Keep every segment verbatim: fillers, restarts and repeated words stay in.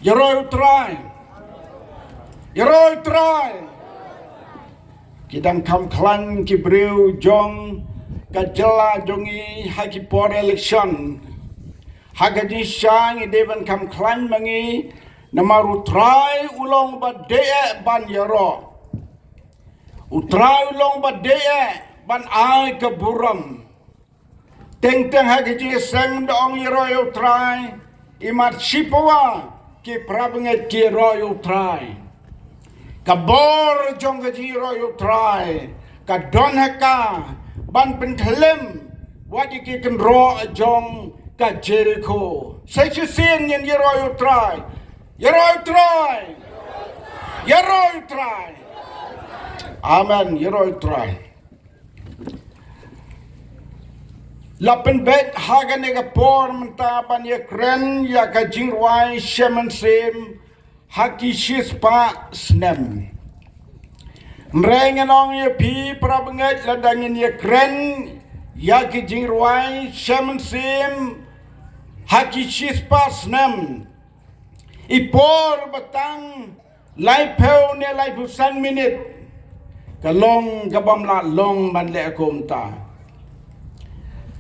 Ïaroh ïa u Trai. Ïaroh ïa u Trai. Ki dang kham khlaiñ ki briew jong ka jylla jong ngi ha ki por election. Ha ka jingshisha ngi dei ban kham khlaiñ ma ngi, namar u Trai u long ba dei eh ban ïaroh. U Trai u long ba dei eh ban ai ka burom. Teng teng ha ka jingseng da ong ïaroh ïa u Trai, imat shipawa ki parabangeit ki ïaroh ïa u Trai. Ka bor jong ka jingïaroh ïa u Trai ka don ha ka ban pynkhlem wat ïa ki kynroh jong ka Jerikho. Sa shisien ngin ïaroh ïa u Trai. Ïaroh ïa u Trai. Ïaroh ïa u Trai. Amen. Ïaroh ïa u Trai. La pynbeit ha kane ka por mynta ban ïakren ïa ka jingrwai shem mynsiem ha ki shispah snem. Hynrei ngan ong ïa phi parabangeit, lada ngin ïakren ïa ki jingrwai shem mynsiem ha ki shispah snem, i por ba tang laiphew ne laiphew san minit ka long ka bym lah long ban leh kumta.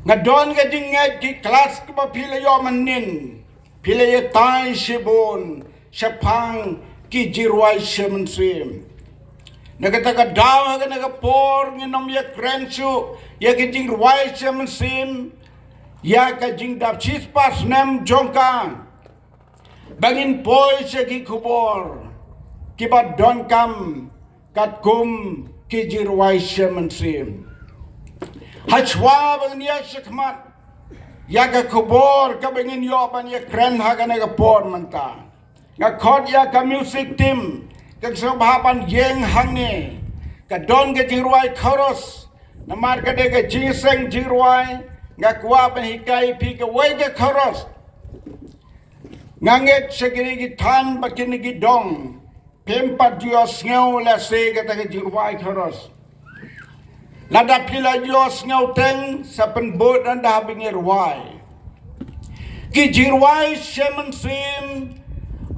Nga don ka jingngeit ki klas kaba phi la ïoh mynnin, phi la ïatai shibun shaphang ki jingrwai shem mynsiem. Na kata ka daw ha kane ka por ngin ym ïakren shuh ïa ki jingrwai shem mynsiem, ïa ka jingdap shispah snem jong ka, ba ngin poi sha ki khubor kiba donkam katkum ki jingrwai shem mynsiem. Hashwa ba ngin ïa shakmat ïa ka khubor kaba ngin ïoh ban ïakren ha kane ka por mynta, nga khot ïa ka music team, ka sngewbha ban ïeng hangne. Ka don ka jingrwai chorus, namar ka dei ka jingseng jingrwai, nga kwah ban hikai phi kawei ka chorus. Nga ngeit sha kine ki thaiñ bad kine ki dong phim pat ju ïohsngew lehse kata ka jingrwai chorus. Lada phi la ju ïohsngew teng, sa pynbud ynda haba ngi rwai. Ki jingrwai shem mynsiem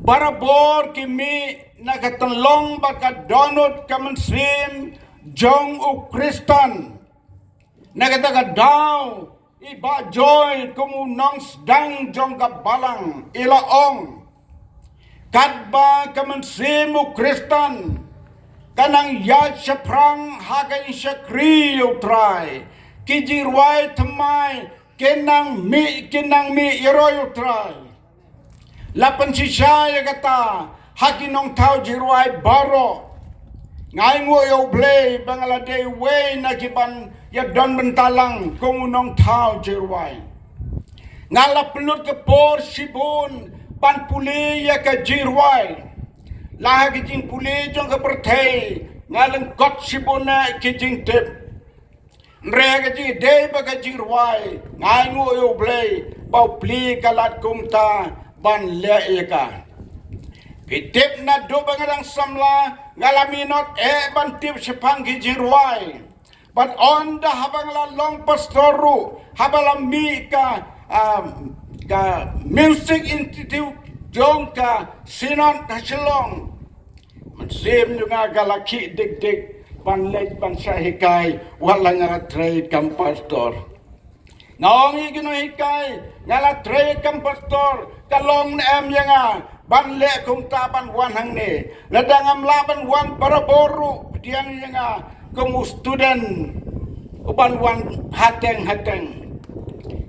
barabor ki mih na ka tynlong bad ka dohnud ka mynsiem jong u Khristan. Na kata ka daw, i Bah Joy kum u nongsdang jong ka balang i la ong, katba ka mynsiem u Khristan ka nang ïaid shaphrang ha ka jingshakri ïa u Trai, ki jingrwai thymmai kin nang mih, kin nang mih ïaroh ïa u Trai. La pynshisha ïa kata ha ki nongthaw jingrwai baroh. Nga ainguh ïa U Blei ba nga la dei uwei na ki ban ïadon bynta lang kum u nongthaw jingrwai. Nga la pynlut ka por shibun ban pule ïa ka jingrwai. La ha ki jingpule jong ka pyrthei nga lyngkot shibun eh ki jingtip. Hynrei ka jingdei bad ka jingrwai, nga ainguh ïa U Blei ba U Blei ka lad kumta ban leh ïa ka. Phi tip naduh ba nga dang samla nga la minot eh ban tip shaphang ki jingrwai. Bad ynda haba nga la long pastor ruh, haba la mih ka, um, ka Music Institute jong ka Synod ha Shillong, mynsiem jong nga ka la khih dik dik ban leit ban shah hikai wat la nga la trei kam pastor. Nga ong ïa ki nonghikai, nga la trei kam pastor, ka long ne em ïa nga ban leh kumta ban wan hangne? Lada ngam lah ban wan barabor ruh, pdiang ïa nga kum u student uban wan hateng hateng.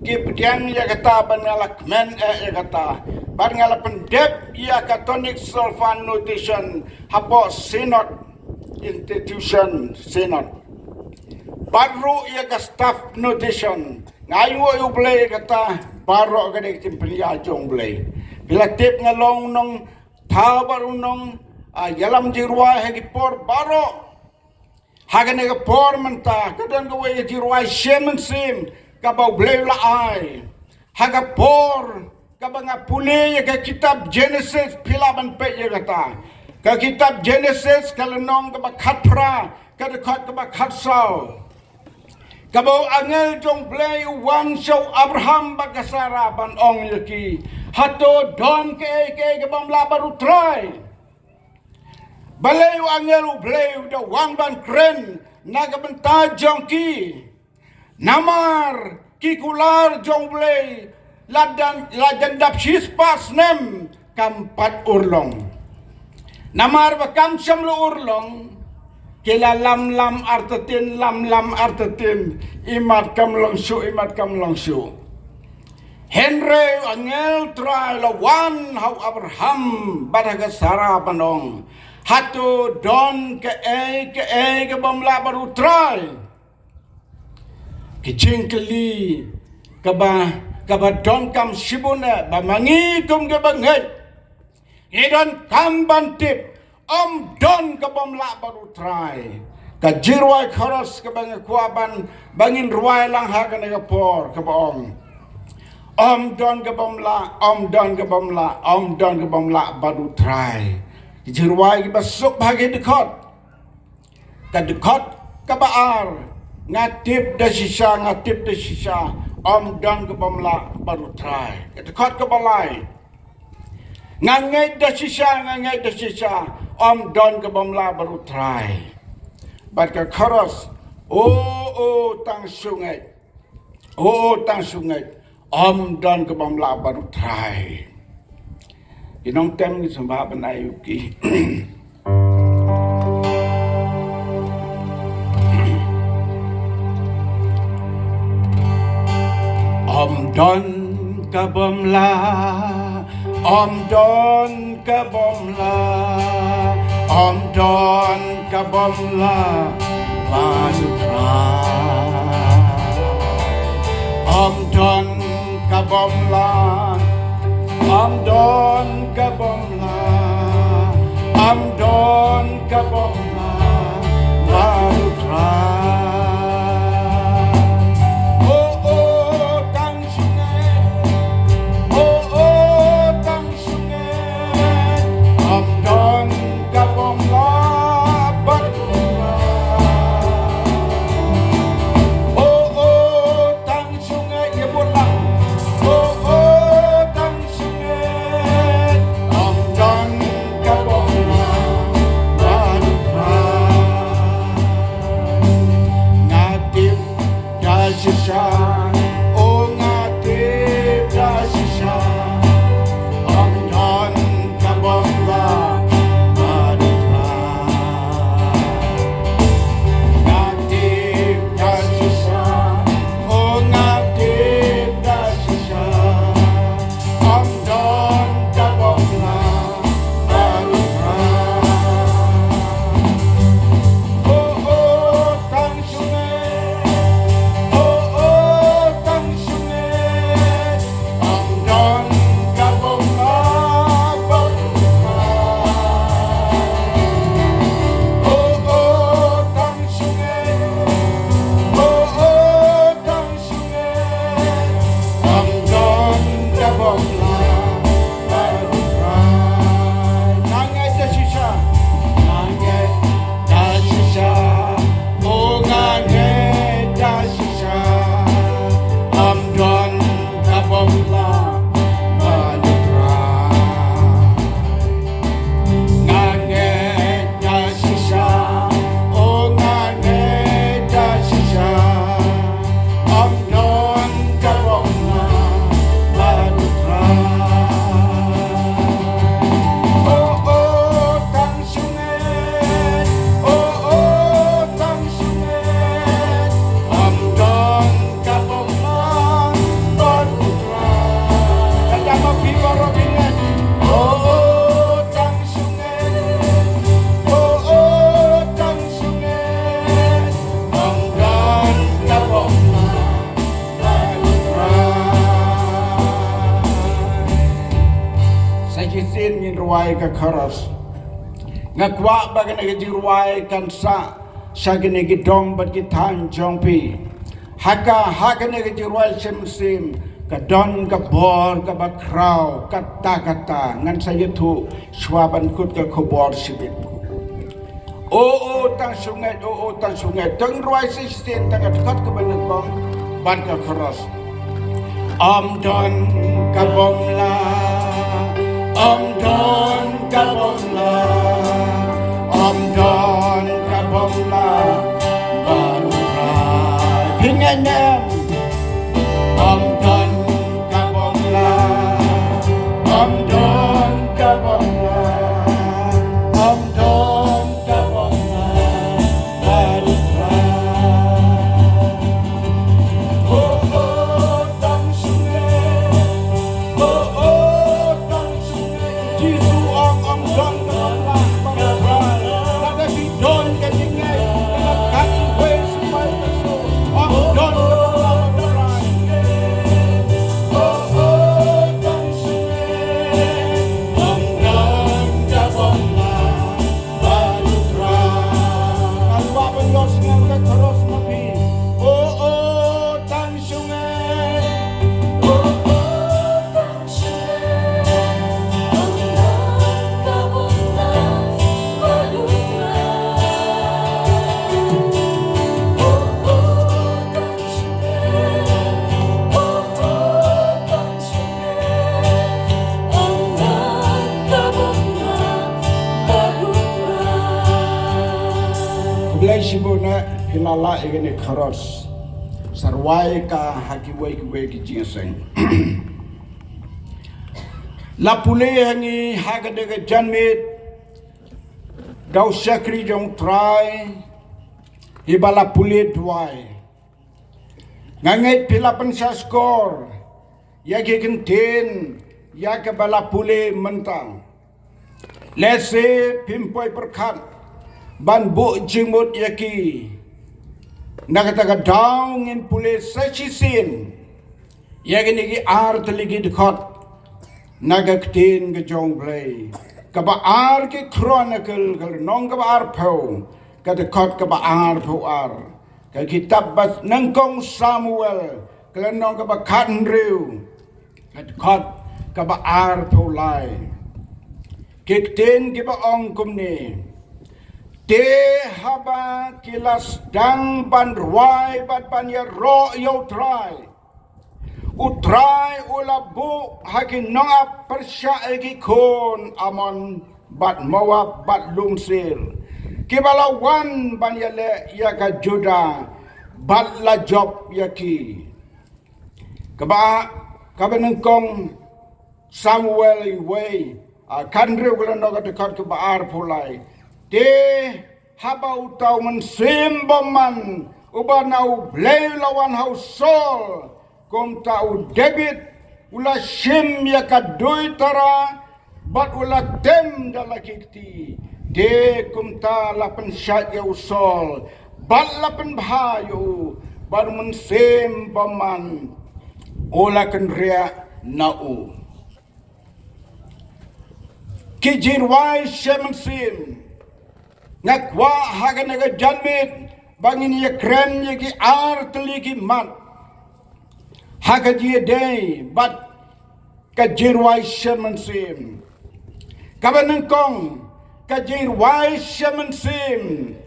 Ki pdiang ïa kata bad nga la kmen eh ïa kata, bad nga la pyndep ïa ka tonic solfa notation hapoh Synod Institution Synod, bad ruh ïa ka staff notation. Nga ainguh ïa U Blei ïa kata baroh ka dei ka jingpynïaid jong U Blei. Phi la tip nga long u nongthaw bad u nong, ah, ïalam jingrwai ha ki por baroh. Ha kane ka por mynta ka don kawei ka jingrwai shem mynsiem kaba U Blei u la ai. Ha ka por kaba nga pule ïa ka kitab Genesis, phi lah ban peit ïa kata. Ka kitab Genesis ka lynnong kaba khatphra, ka dkhot kaba khatsaw. Kaba u angel jong U Blei u wan sha u Abraham bad ka Sara ban ong ïa ki, hato don kaei kaei ka bym lah bad U Trai? Balei u angel U Blei u da wan ban kren na ka bynta jong ki? Namar ki kular jong U Blei la dang, la dang dap shispah snem kam pat urlong. Namar ba kam shym la urlong, ki la lam lam artatien, lam lam artatien, imat kam long shuh, imat kam long shuh. Hynrei u angel Trai la wan ha u Abraham bad ha ka Sara ban ong, hato don kaei kaei ka bym lah bad U Trai? Ka jingkylli kaba, kaba donkam shibun eh, ba ma ngi kum kiba ngeit ngi donkam ban tip, ym don ka bym lah bad U Trai. Ka jingrwai chorus kaba nga kwah ban, ba ngin rwai lang ha kane ka por kaba ong, ym don ka bym lah, ym don ka bym lah, ym don ka bym lah bad U Trai. Ka jingrwai kaba suk ha ki dkhot. Ka dkhot kaba ar, nga tip da shisha, nga tip da shisha, ym don ka bym lah bad U Trai. Ka dkhot kaba lai, nga ngeit da shisha, nga ngeit da shisha, ym don ka bym lah bad U Trai. Bad ka chorus, o, o, tang shu ngeit. O, o, tang shu ngeit, ym don ka bym lah bad U Trai. Ki nongtem ngi sngewbha ban ai ïa ki. Ym don ka bym lah, ym don ka bym lah, ym don ka bym lah bad U Trai. Ym don ka bym lah, ym don ka bym lah, ym don ka bym lah bad U Trai. O, o, tang shu ngeit. O, o, tang shu ngeit. Ym don ka bym lah bad U Trai. O, o, tang shu ngeit, ïa bud lang. O, o, tang shu ngeit. Ym don ka bym lah bad U Trai. Nga tip da shisha, o, nga tip da shisha, ym don ka bym lah bad U Trai. Nga tip da shisha, o, nga tip da shisha, ym don ka bym lah bad U Trai. O, o, tang shu ngeit. O, o, tang shu ngeit. Ym don ka bym lah bad U Trai. O, o, tang shu ngeit. O, o, tang shu ngeit. Ym don ka bym lah bad U Trai. Nga ngeit da shisha. Nga ngeit da shisha. O, nga ngeit da shisha. Ym don ka bym lah bad U Trai. Nga ngeit da shisha, o, nga ngeit da shisha. Ym don ka bym lah bad U Trai. O, o, tang shu ngeit. O, o, tang shu ngeit. Ym don ka bym lah bad U Trai. Kata ma phi baroh phi ngeit. O, o, tang shu ngeit. O, o, tang shu ngeit. Ym don ka bym lah bad U Trai. Sa shisien ngin rwai ka chorus. Nga kwah ba kane ka jingrwai kan sah sha kine ki dong bad ki thaiñ jong phi. Ha ka, ha kane ka jingrwai Shem Mynsiem, ka don ka bor kaba khraw katta katta. Ngan sa ïathuh shuwa ban kut ka khubor shibit. O, o, tang shu ngeit, o, o, tang shu ngeit. Tang rwai shisien tang ka dkhot kaba nyngkong bad ka chorus. Ym don ka bym lah, ym don ka bym lah, ym don ka bym lah bad U Trai. Phi ngeit ne em? Ym don ka bym lah, ym don ka bym lah, ym don ka bym lah bad U Trai. O, o, tang shu ngeit. O, o, tang shu ngeit. Jisu ong, ym don ka bym lah bad U Trai. Lada phi don ka jingngeit, lada ka iwei sumai ka so, ym don ka bym lah bad U Trai. O, o, tang shu ngeit. Ym don ka bym lah bad U Trai. Ngan kwah ban ïohsngew ka chorus ma phi. O, o, tang shu ngeit. O, o, tang shu ngeit. Ym don ka bym lah bad U Trai. O, o, tang shu ngeit. O, o, tang shu ngeit. Ym don ka bym lah bad U Trai. Khublei shibun eh, phi la lah ïa kane ka chorus. Sa rwai ka ha kiwei kiwei ki jingïaseng. La pule ha ngi ha kane ka janmiet da u shakri jong U Trai, iba la pule duwai. Nga ngeit phi la pynshah shkor ïa ki kyntien ïa kaba la pule mynta. Lehse phim poi pyrkhat ban buh jingmut ïa ki. Na kata ka daw ngin pule sa shisien ïa kine ki ar tylli ki dkhot na ka ktien ka jong U Blei. Kaba ar ki Chronicle, ka lynnong kaba arphew, ka dkhot kaba arphew ar. Ka kitab ba nyngkong Samuel, ka lynnong kaba khathynriew, ka dkhot kaba arphew lai. Ki ktien kiba ong kumne: Te haba ki la sdang ban rwai bad ban ïaroh ïa U Trai, U Trai u la buh ha ki nongap pyrshah ïa ki khun Ammon bad Moab bad Lum Seir, kiba la wan ban ïaleh ïa ka Judah bad la jop ïa ki. Kaba, kaba nyngkong Samuel iwei, ah, khathynriew, ka lynnong, ka dkhot kaba arphew lai. Te haba uta u mynsiem bymman uba na U Blei u la wan ha u Saul, kumta u David u la shim ïa ka duitara bad u la tem da la ki kti. Te kumta la pynshait ïa u Saul bad la pynbha ïa u, bad u mynsiem bymman u la kynriah na u. Ki jingrwai shem mynsiem. Nga kwah ha kane ka janmiet ba ngin ïakren ïa ki ar tylli ki mat ha ka jingïadei bad ka jingrwai shem mynsiem. Kaba nyngkong, ka jingrwai shem mynsiem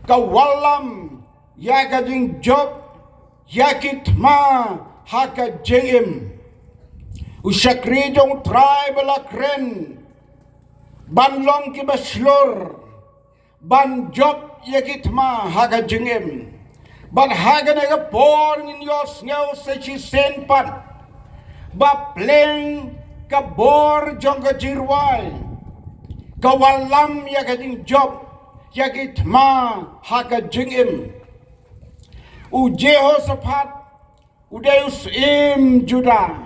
ka wallam ïa ka jingjop ïa ki thma ha ka jingim. U shakri jong U Trai ba la kren ban long kiba shlur, ban jop ïa ki thma ha ka jingim. Bad ha kane ka por ngin ïohsngew sa shisien pat ba pleng ka bor jong ka jingrwai ka wallam ïa ka jingjop ïa ki thma ha ka jingim. U Jehoshaphat u dei u syiem Judah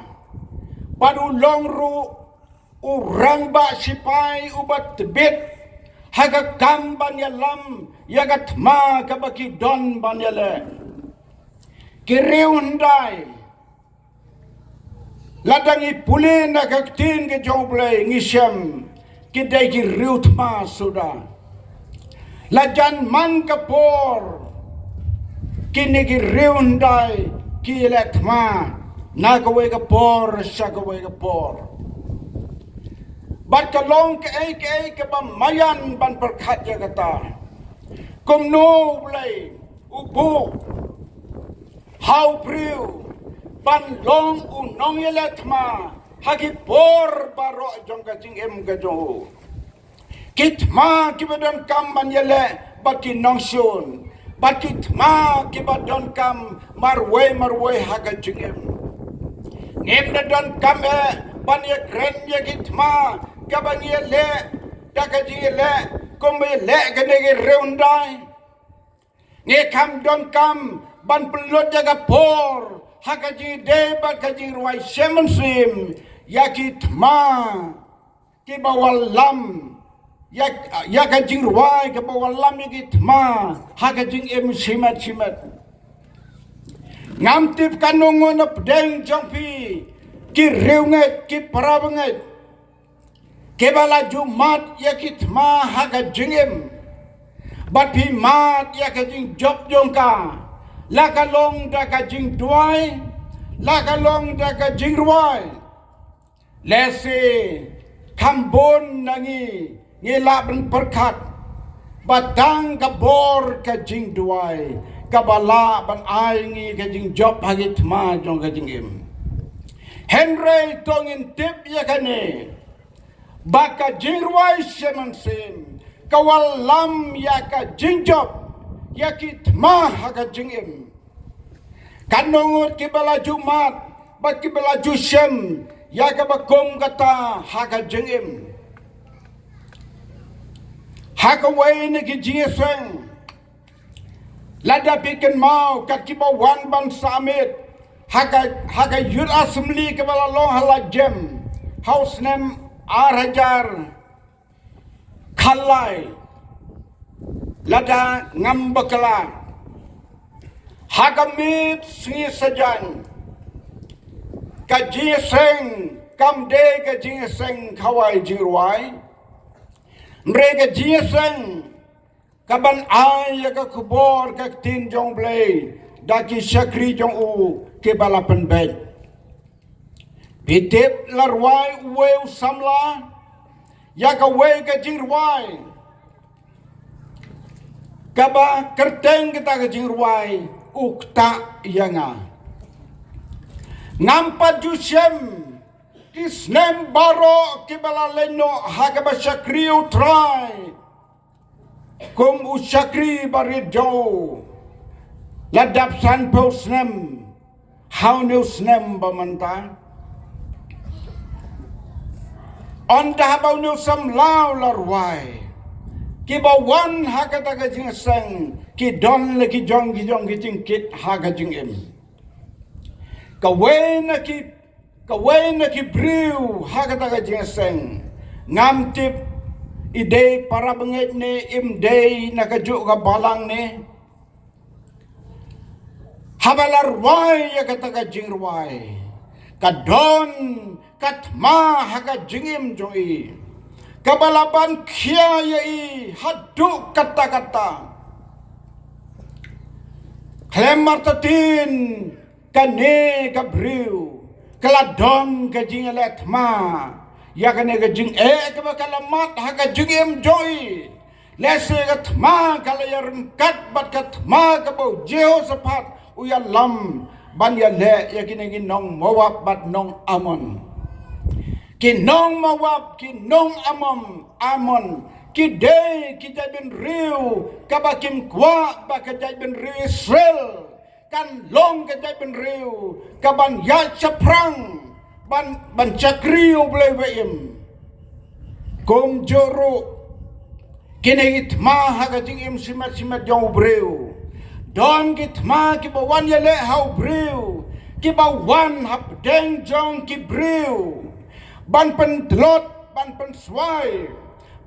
bad u long ruh u rangbah shipai uba tbit ha ka kam ban ïalam ïa ka thma kaba ki don ban ïaleh. Ki riew hyndai, lada ngi pule na ka ktien ka jong U Blei ngi shem ki dei ki riew thma suda. La jan man ka por kine ki riew hyndai ki leh thma na kawei ka por sha kawei ka por. Bad ka long kaei kaei kaba maïan ban pyrkhat ïa kata. Kumno U Blei u buh ha u briew ban long u nongïaleh thma ha ki por baroh jong ka jingim ka jong u. Ki thma kiba donkam ban ïaleh bad ki nongshun, bad ki thma kiba donkam marwei marwei ha ka jingim. Ngim da donkam eh ban ïakren ïa ki thma kaba ngi ïaleh da ka jingïaleh kumba ïaleh kane ka riew hyndai. Ngi kham donkam ban pynlut ïa ka por ha ka jingïadei bad ka jingrwai shem mynsiem ïa ki thma kiba wallam, ïa, ïa ka jingrwai kaba wallam ïa ki thma ha ka jingim shimet shimet. Ngam tip katno ngut na pdeng jong phi ki riewngeit, ki parabangeit kiba la ju mad ïa ki thma ha ka jingim. Bad phi mad ïa ka jingjop jong ka, la ka long da ka jingduwai, la ka long da ka jingrwai. Lehse kham bun na ngi ngi lah ban pyrkhat ba tang ka bor ka jingduwai kaba lah ban ai ngi ka jingjop ha ki thma jong ka jingim. Hynrei to ngin tip ïa kane, ba ka jingrwai shem mynsiem ka wallam ïa ka jingjop ïa ki thma ha ka jingim. Katno ngut kiba la ju mad bad kiba la ju shem ïa kaba kum kata ha ka jingim. Ha kawei na ki jingïaseng, lada phi kynmaw kat kiba wan ban submit ha ka, ha ka Youth Assembly kaba la long ha Lajem ha u snem ar hajar khatlai, lada ngam bakla, ha ka miet sngi sajan, ka jingïaseng kam dei ka jingïaseng khawai jingrwai, hynrei ka jingïaseng kaban ai ïa ka khubor ka ktien jong U Blei da ki shakri jong u kiba la pynbeit. Phi tip, la rwai uwei u samla ïa kawei ka jingrwai kaba kyrteng kata ka jingrwai U Ktah Ïa Nga. Ngam pat ju shem ki snem baroh kiba la leit noh ha kaba shakri U Trai kum u shakri barit jong u, la dap sanphew snem ha une u snem ba mynta. Ynda haba une u samla u la rwai, kiba wan ha kata ka jingïaseng ki don la ki jong ki jong ki jingkit ha ka jingim. Kawei na ki, kawei na ki briew ha kata ka jingïaseng, ngam tip i dei parabangeit ne im dei na kajuh ka balang ne. Haba la rwai ïa kata ka jingrwai, ka don ka thma ha ka jingim jong i kaba la ban khia ïa i haduh katta katta. Khlem artatien kane ka briew ka la don ka jingïaleh thma ïa kane ka jingeh kaba ka la mad ha ka jingim jong i. Lehse ka thma ka la ïaryngkat bad ka thma kaba u Jehoshaphat u ïalam ban ïaleh ïa kine ki nong Moab bad nong Amon. Ki nong Moab, ki nong Amon, Amon ki dei ki jaitbynriew kaba kim kwah ba ka jaitbynriew Israel kan long ka jaitbynriew kaban ïaid shaphrang ban, ban shakri U Blei ba im. Kumjuh ruh kine ki thma ha ka jingim shimet shimet jong u briew. Don ki thma kiba wan ïaleh ha u briew, kiba wan hapdeng jong ki briew ban pyntlot, ban pynswai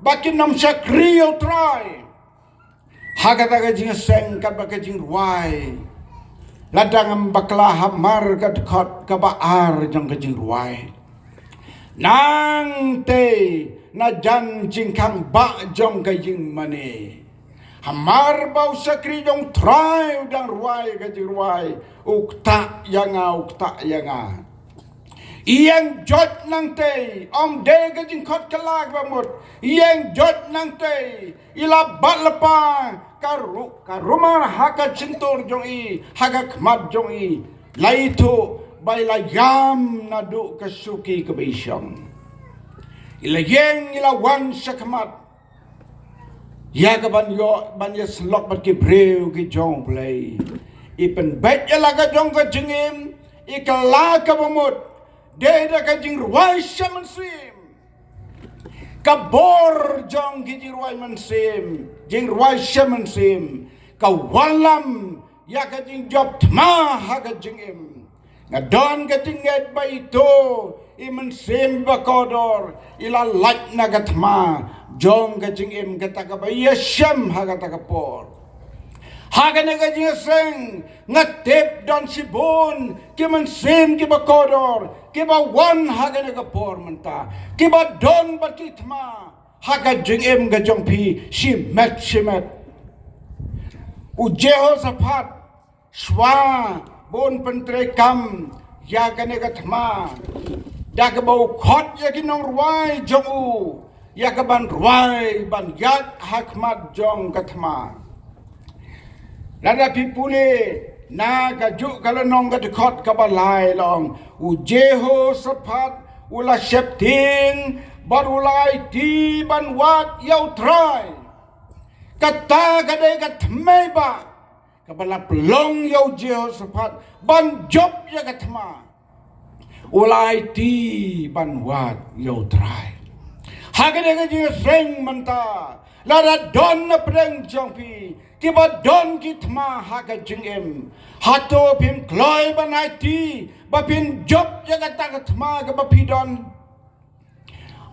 ba kin ym shakri ïa U Trai. Ha kata ka jingïaseng katba ka jingrwai, la dang ym bakla hamar ka dkhot kaba ar jong ka jingrwai. Nangta na jan jingkhang bah jong ka ïingmane, hamar ba u shakri jong U Trai u dang rwai ka jingrwai, U Ktah Ïa Nga, U Ktah Ïa Nga. Ïeng joit nangtei, ym dei ka jingkhot kylla kaba mut. Ïeng joit nangtei, i la bat lypa ka ru-, ka rumar ha ka jyntur jong i, ha ka khmat jong i. La ithuh ba i la ïam naduh ka shuki kaba i shong. I la ïeng, i la wan sha khmat. Ïa ka ban ïoh, ban ïasyllok bad ki briew ki jong U Blei. I pynbeit ïa la ka jong ka jingim, i kylla kaba mut. Dei da ka jingrwai sha mynsiem. Ka bor jong ki jingrwai mynsiem, jingrwai sha mynsiem. Ka wallam ïa ka jingjop thma ha ka jingim. Nga don ka jingngeit ba ito i mynsiem ba kordor i la lait na ka thma jong ka jingim kata kaba ïashem ha kata ka por. Ha kane ka jingïaseng nga tip don shibun ki mynsiem kiba kordor kiba wan ha kane ka por mynta, kiba don bad ki thma ha ka jingim ka jong phi shimet shimet. U Jehoshaphat, shuwa ba un pyntreikam ïa kane ka thma, da kaba u khot ïa ki nongrwai jong u ïa ka ban rwai ban ïaid ha khmat jong ka thma. Lada phi pule na kajuh ka lynnong ka dkhot kaba lai, long, u Jehoshaphat u la sheptieng bad u la aiti ban wad ïa U Trai. Kata ka dei ka tmei ba kaba la pynlong ïa u Jehoshaphat ban jop ïa ka thma. U la aiti ban wad ïa U Trai. Ha kane ka jingïaseng mynta, lada don na pdeng jong phi kiba don ki thma ha ka jingim, hato phim kloi ban aiti ba phin jop ïa kata ka thma kaba phi don?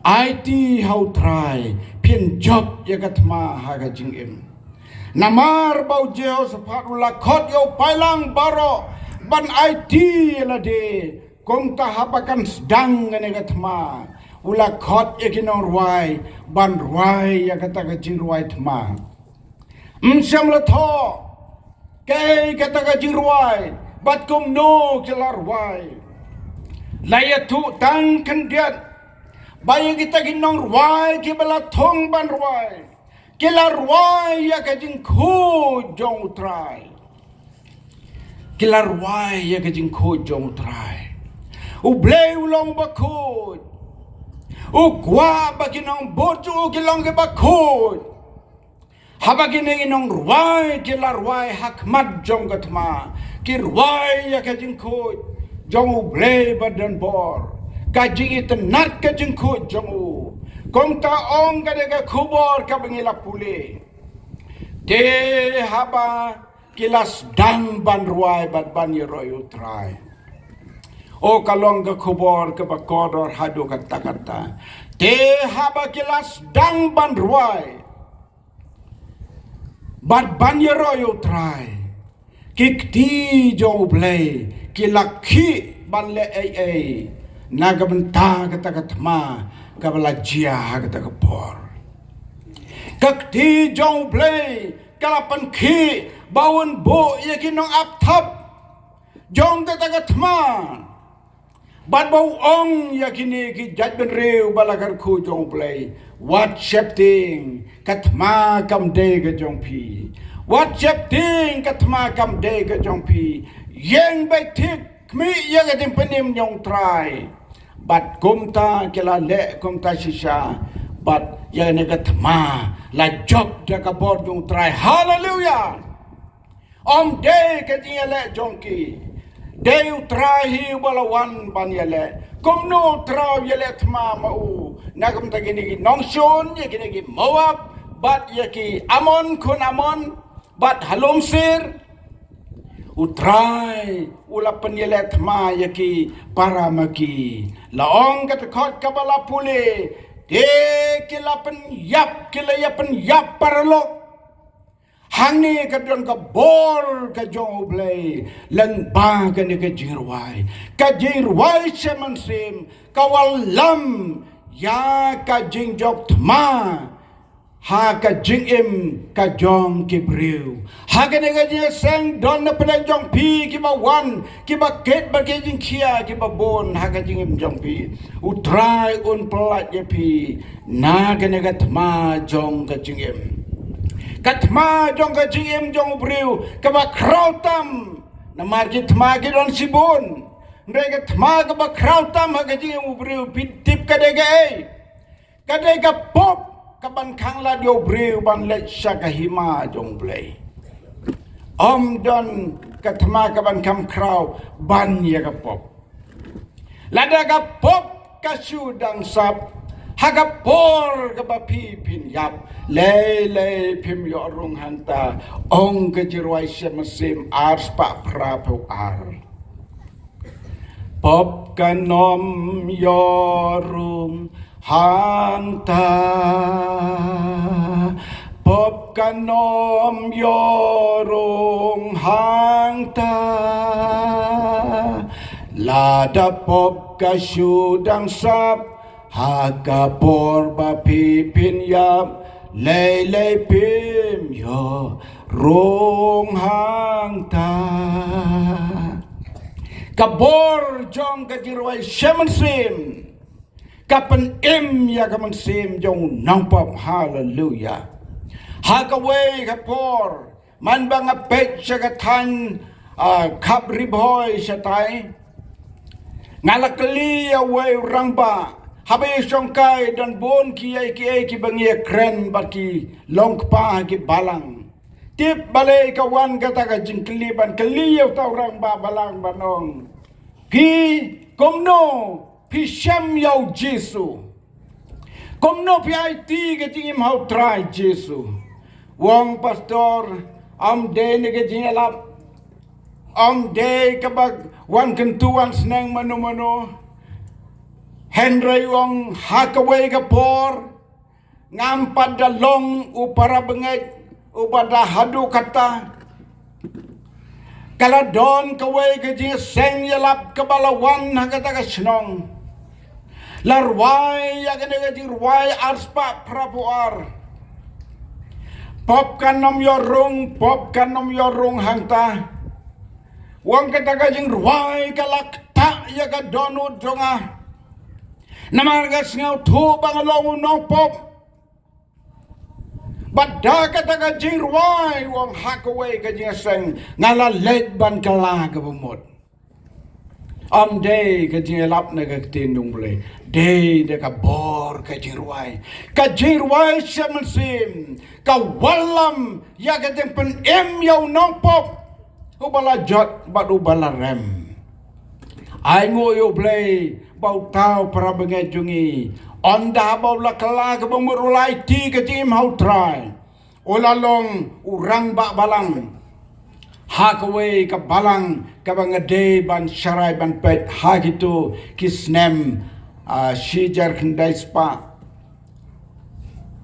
Aiti ha U Trai, phin jop ïa ka thma ha ka jingim. Namar ba u Jehoshaphat u la khot ïa u paidlang baroh ban aiti ïa lade, kumta haba kan sdang kane ka thma, u la khot ïa ki nongrwai ban rwai ïa kata ka jingrwai thma. Ym shym la thoh kaei kata ka jingrwai bad kumno ki la rwai. La ïathuh tang khyndiat ba ïa kita ki nongrwai kiba la thung ban rwai, ki la rwai ïa ka jingkhuid jong U Trai. Ki la rwai ïa ka jingkhuid jong U Trai. U Blei u long bakhuid. U kwah ba ki nongbud jong u ki long kiba khuid. Haba kine ki nongrwai ki la rwai ha khmat jong ka thma, ki rwai ïa ka jingkhuid jong U Blei ba don bor, ka jingitynnad ka jingkhuid jong u. Kumta ong ka dei ka khubor kaba ngi la pule. Te haba ki la sdang ban rwai bad ban ïaroh ïa U Trai. O, ka long ka khubor kaba kordor haduh katta katta. Te haba ki la sdang ban rwai bad ban ïaroh ïa U Trai, ki kti jong U Blei ki la khih ban leh ei ei na ka bynta kata ka thma kaba la jia ha kata ka por. Ka kti jong U Blei ka la pynkhih ba un buh ïa ki nongap thap jong kata ka thma. Bad ba u ong ïa kine ki jaitbynriew ba la kyrkhu jong U Blei, wat sheptieng, ka thma kam dei ka jong phi. Wat sheptieng, ka thma kam dei ka jong phi. Ïeng beit thik, khmih ïa ka jingpynim jong U Trai. Bad kumta ki la leh kumta shisha, bad ïa kane ka thma la jop da ka bor jong U Trai. Haleluya! Ym dei ka jingïaleh jong ki. Dei U Trai hi uba la wan ban ïaleh. Kumno U Trai u ïaleh thma ma u? Na ka bynta kine ki nongshun, ïa kine ki Moab, bad ïa ki Amon, khun Amon, bad ha lum Seir. U Trai u la pynïaleh thma ïa ki para ma ki. La ong ka dkhot kaba la pule, te ki la pynïap, ki la ïa pynïap paralok. Hangne ka don ka bor ka jong U Blei lyngba kane ka jingrwai. Ka jingrwai sha mynsiem ka wallam ïa ka jingjop thma ha ka jingim ka jong ki briew. Ha kane ka jingïaseng don na pdeng jong phi kiba wan, kiba kit bad ki jingkhia kiba bun ha ka jingim jong phi. U Trai un pyllait ïa phi na kane ka thma jong ka jingim. Ka thma jong ka jingim jong u briew kaba khraw tam. Namar ki thma ki don shibun. Hynrei ka thma kaba khraw tam ha ka jingim u briew, phi tip ka dei kaei? Ka dei ka pop kaban khanglad ïa u briew ban leit sha ka hima jong u Blei. Ym don ka thma kaban kham khraw ban ïa ka pop. Lada ka pop ka shu dang sap ha ka por kaba phi phin ïap, lei lei phim ïoh rung hangta, ong ka jingrwai Shem Mynsiem ar spah phra phew ar. Pop kan ym ïoh rung hangta. Pop kan ym ïoh rung hangta. Lada pop ka shu dang sap ha ka por ba phi phin ïap, lei lei phim ïoh rung hangta. Ka bor jong ka jingrwai Shem Mynsiem ka pynim ïa ka mynsiem jong u nongpop. Haleluya. Ha kawei ka por, man ba nga peit sha ka thaiñ, ah, Khap Ri Bhoi shatai, nga la kylli ïa uwei u rangbah, haba ïashongkai don bun kiei kiei kiba ngi ïakren bad ki long kpa ki balang. Tip balei ka wan kata ka jingkylli, ban kylli ïa uta u rangbah balang ban ong, phi kumno phi shem ïa u Jisu? Kumno phi aiti ka jingim ha u Trai Jisu? U ong, pastor, ym dei na ka jingïalap, ym dei kaba wan kyntu wan sneng mano mano. Hynrei u ong, ha kawei ka por, ngam pat da long u para bangeit uba da haduh katta. Ka la don kawei ka jingïaseng ïalap kaba la wan ha kata ka shnong. La rwai ïa kane ka jingrwai ar spah phra phew ar. Pop kan ym ïoh rung, pop kan ym ïoh rung hangta. U ong, kata ka jingrwai ka la ktah ïa ka dohnud jong nga. Namar nga sngewthuh ba nga long u nongpop. Bad da kata ka jingrwai, u ong, ha kawei ka jingïaseng nga la leit ban kylla kaba mut. Ym dei ka jingïalap na ka ktien jong u Blei, dei da ka bor ka jingrwai. Ka jingrwai Shem Mynsiem ka wallam ïa ka jingpynim ïa u nongpop uba la jot bad uba la rem. Ai nguh ïa u Blei ba uta u para bangeit jong ngi, ynda haba u la kylla kaba mut, u la aiti ka jingim ha u Trai, u la long u rangbah balang ha kawei ka balang kaba nga dei ban sharai ban peit ha kito ki snem, ah, shi hajar khyndai spah,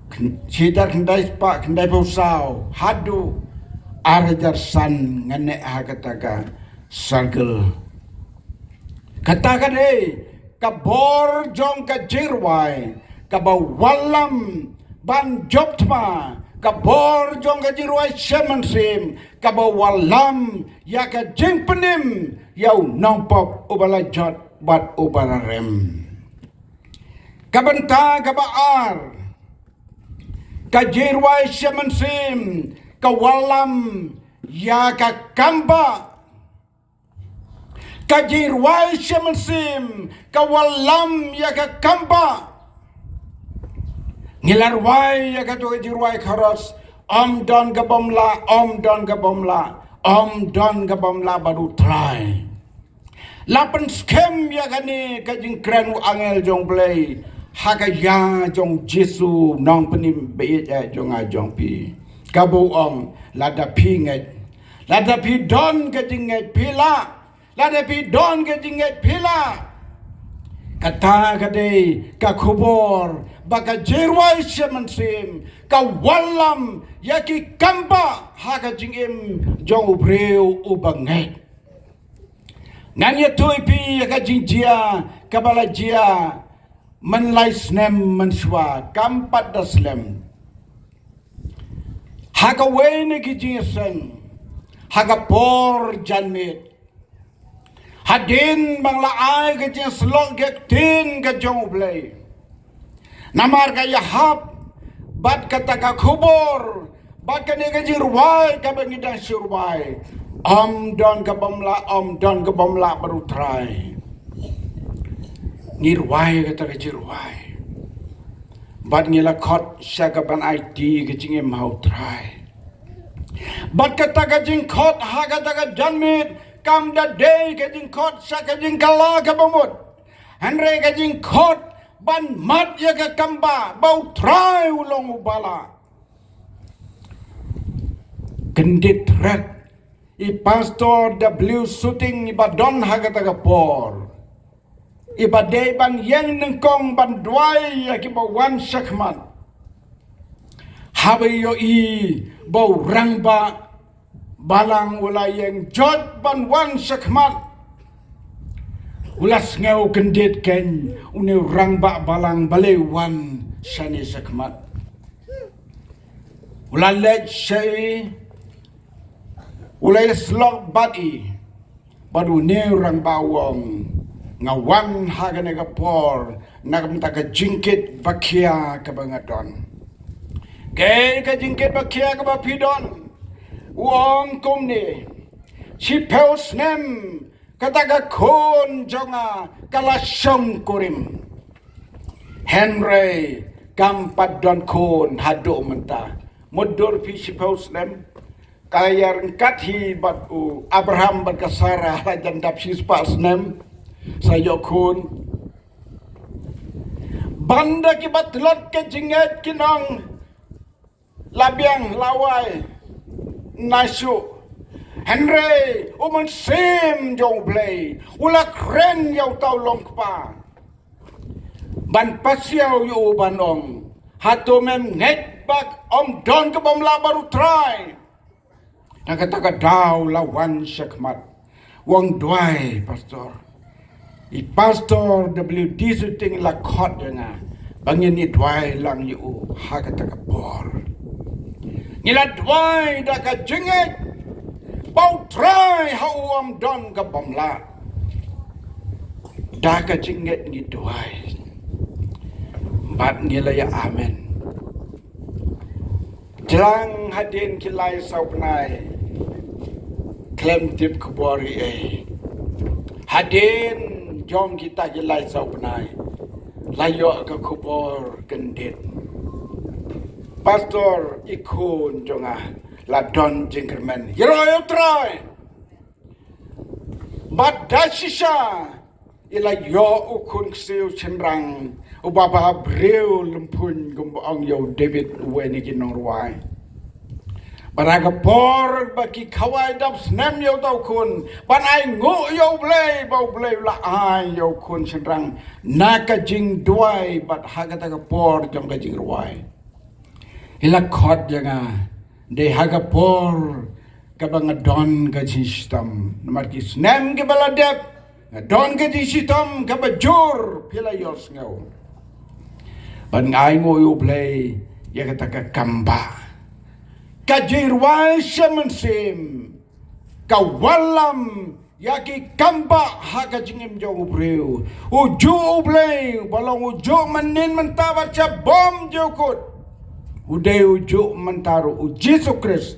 khyn-, shi hajar khyndai spah khyndai phew saw haduh ar hajar san nga neh ha kata ka circle. Kata ka dei ka bor jong ka jingrwai kaba wallam ban jop thma, ka bor jong ka jingrwai Shem Mynsiem kaba wallam ïa ka jingpynim ïa u nongpop uba la jot bad uba la rem. Ka bynta kaba ar, ka jingrwai Shem Mynsiem ka wallam ïa ka kambah. Ka jingrwai Shem Mynsiem ka wallam ïa ka kambah. Ngi la rwai ïa kato ka jingrwai chorus, ym don ka bym lah, ym don ka bym lah, ym don ka bym lah bad u Trai. La pynskhem ïa kane ka jingkren u angel jong u Blei ha ka ïa jong u Jisu, nongpynim ba ïeit jong nga jong phi. Kaba u ong, lada phi ngeit, lada phi don ka jingngeit phi lah, lada phi don ka jingngeit phi lah. Kata ka dei ka khubor ba ka jingrwai Shem Mynsiem ka wallam ïa ki kambah ha ka jingim jong u briew uba ngeit. Ngan ïathuh ïa phi ïa ka jingjia kaba la jia mynlai snem mynshuwa, kam pat da slem. Ha kawei na ki jingïaseng, ha ka por janmiet, hadien ba nga la ai ka jingïasyllok ïa ka ktien ka jong U Blei, namar ka ïahap bad kata ka khubor bad kane ka jingrwai kaba ngi dang shu rwai, ym don ka bym lah, ym don ka bym lah bad U Trai. Ngi rwai kata ka jingrwai bad ngi la khot sha ka ban aiti ka jingim ha U Trai. Bad kata ka jingkhot ha kata ka janmiet kam da dei ka jingkhot sha ka jingkylla kaba mut, hynrei ka jingkhot ban mad ïa ka kambah ba U Trai u long uba lah. Kyndit rat, i Pastor W Suting iba don ha kata ka por, iba dei ban ïeng nyngkong ban duwai ïa kiba wan shakhmat. Haba ïohi ba u rangbah balang u la ïeng joit ban wan shakhmat, u la sngew kyndit keiñ une u rangbah balang balei u wan shane shakhmat. U la leit sha i, u la ïasyllok bad i, bad une u rangbah u ong, nga wan ha kane ka por na ka bynta ka jingkit ba khia kaba nga don. Kaei ka jingkit ba khia kaba phi don? U ong kumne, shiphew snem kata ka khun jong nga ka la shongkurim, hynrei kam pat don khun haduh mynta. Mutdur phi, shiphew snem. Ka ïaryngkat hi bad u Abraham bad ka Sarah la jan dap shispah snem, sa ïoh khun. Bad da kiba tlot ka jingngeit kin ong, la biang, la wai, nai shuh. Hynrei u Mynsiem jong U Blei u la kren ïa uta u longkpa ban pasiaw ïa u ban ong, hato mem ngeit ba ym don ka bym lah bad U Trai? Na kata ka daw la wan shakhmat. U ong, duwai, Pastor. I Pastor W D Suting i la khot ïa nga ba ngin ïa duwai lang ïa u ha kata ka por. Ngi la duwai da ka jingngeit ba U Trai ha u ym don ka bym lah. Da ka jingngeit ngi duwai bad ngi la ïa amen. Jlang hadien ki lai saw bnai, khlem tip khubor ei ei. Hadien jong kita ki lai saw bnai, la ïoh ka khubor kyndit. Pastor, i khun jong nga la don jingkyrmen. Ïaroh ïa U Trai. Bad da shisha i la ïoh u khun ksiew shynrang uba bhabriew lymphun, kumba ong ïa u David, uwei na ki nongrwai. Bad ha ka por ba ki khawai dap snem ïa uta u khun ban ainguh ïa U Blei, ba U Blei u la ai ïa u khun shynrang na ka jingduwai bad ha kata ka por jong ka jingrwai, i la khot ïa nga. Dei ha ka por kaba nga don ka jingshitom. Namar ki snem kiba la dep nga don ka jingshitom kaba jur, phi la ïohsngew. Bad nga ainguh ïa U Blei ïa kata ka kambah. Ka jingrwai sha mynsiem ka wallam ïa ki kambah ha ka jingim jong u briew. U juh U Blei uba long u juh mynnin mynta bad sha bymjukut, u dei u juh mynta ruh, u Jisu Khrist.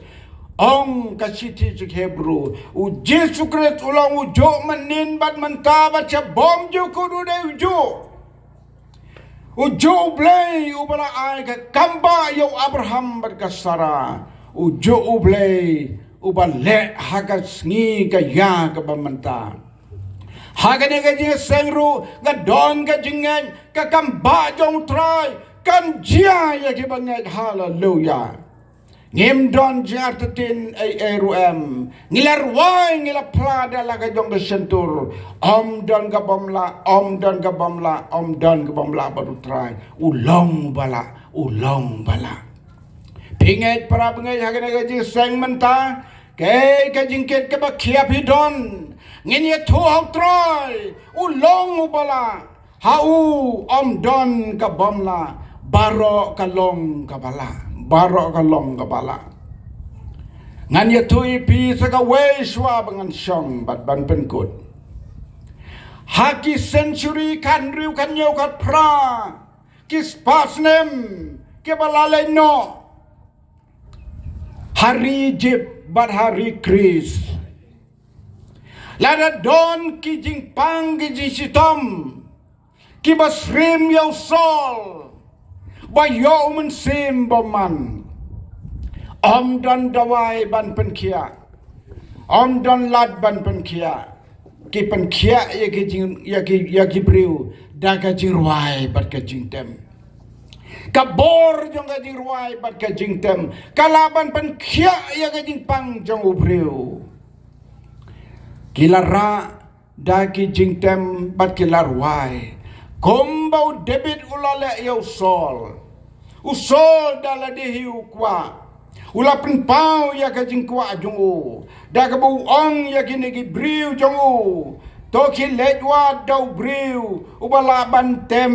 Ong ka shithi jong ki Hebru, u Jisu Khrist u long u juh mynnin bad mynta bad sha bymjukut, u dei u juh. U juh U Blei uba la ai ka kambah ïa u Abraham bad ka Sara. U juh U Blei uba leh ha ka sngi ka ïa kaba mynta. Ha kane ka jingseng ruh nga don ka jingngeit, ka kambah jong U Trai kan jia ïa kiba ngeit. Haleluya. Ngim don jingartatien ei ei ruh em. Ngi la rwai, ngi la phla da la ka jong ka shyntur. Ym don ka bym lah, ym don ka bym lah, ym don ka bym lah bad U Trai. U long uba lah, u long uba lah. Phi ngeit para bangeit ha kane ka jingseng mynta, kaei ka jingkit kaba khia phi don? Ngin ïathuh ha U Trai, u long uba lah. Ha u ym don ka bym lah, baroh ka long kaba lah, baroh ka long kaba lah. Ngan ïathuh ïa phi sa kawei shuwa ba ngan shong bad ban pynkut. Ha ki century khathynriew, khathynñiew, khatphra, ki spah snem kiba la leit noh ha ri Egypt bad ha ri Greece, la da don ki jingpang, ki jingshitom, kiba shim ïa u Saul ba ïoh u mynsiem bymman. Ym don dawai ban pynkhiah, ym don lad ban pynkhiah. Ki pynkhiah ïa ki jing, ïa ki, ïa ki briew da ka jingrwai bad ka jingtem. Ka bor jong ka jingrwai bad ka jingtem ka lah ban pynkhiah ïa ka jingpang jong u briew. Ki la rah da ki jingtem bad ki la rwai, kumba u David u la leh ïa u Saul. U Saul da lade hi u kwah, u la pynpaw ïa ka jingkwah jong u da kaba u ong ïa kine ki briew jong u, to khie leit wad da u briew uba lah ban tem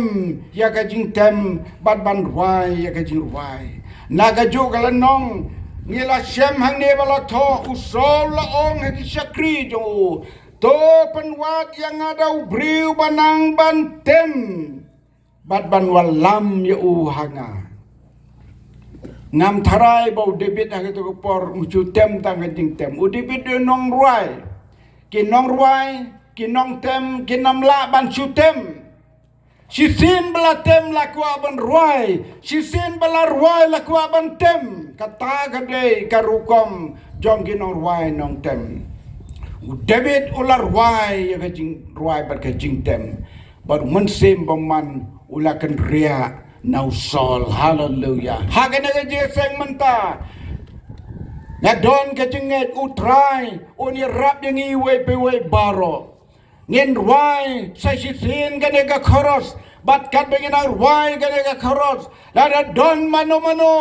ïa ka jingtem bad ban rwai ïa ka jingrwai. Na kajuh ka lynnong ngi la shem hangne ba la thoh, u Saul u la ong ha ki shakri jong u, to pynwad ïa nga da u briew ba nang ban tem bad ban wallam ïa u ha nga. Ngam tharai ba u David ha kato ka por u shu tem tang ka jingtem. U David u nongrwai. Ki nongrwai, ki nongtem kin ym lah ban shu tem. Shisien ba la tem la kwah ban rwai, shisien ba la rwai la kwah ban tem. Kata ka dei ka rukom jong ki nongrwai nongtem. U David u la rwai ïa ka jingrwai bad ka jingtem, bad u mynsiem bymman u la kynriah na u Saul. Haleluia. Ha kane ka jingïaseng mynta nga don ka jingngeit U Trai un ïarap ïa ngi iwei pa iwei baroh. Ngin rwai sa shisien kane ka koros, bad katba ngin nang rwai kane ka koros, lada don mano mano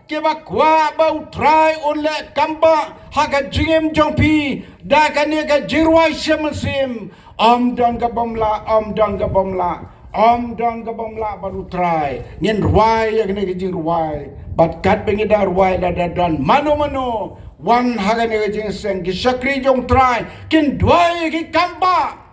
kiba kwah ba U Trai un leh kam bah ha ka jingim jong phi da kane ka jingrwai sha mynsiem, ym don ka bym lah, ym don ka bym lah, ym don ka bym lah bad U Trai. Ngin rwai ïa kane ka jingrwai, bad katba ngi dang rwai lada don mano mano wan ha kane ka jingïaseng, ki shakri jong U Trai kin duwai ïa ki kam bah.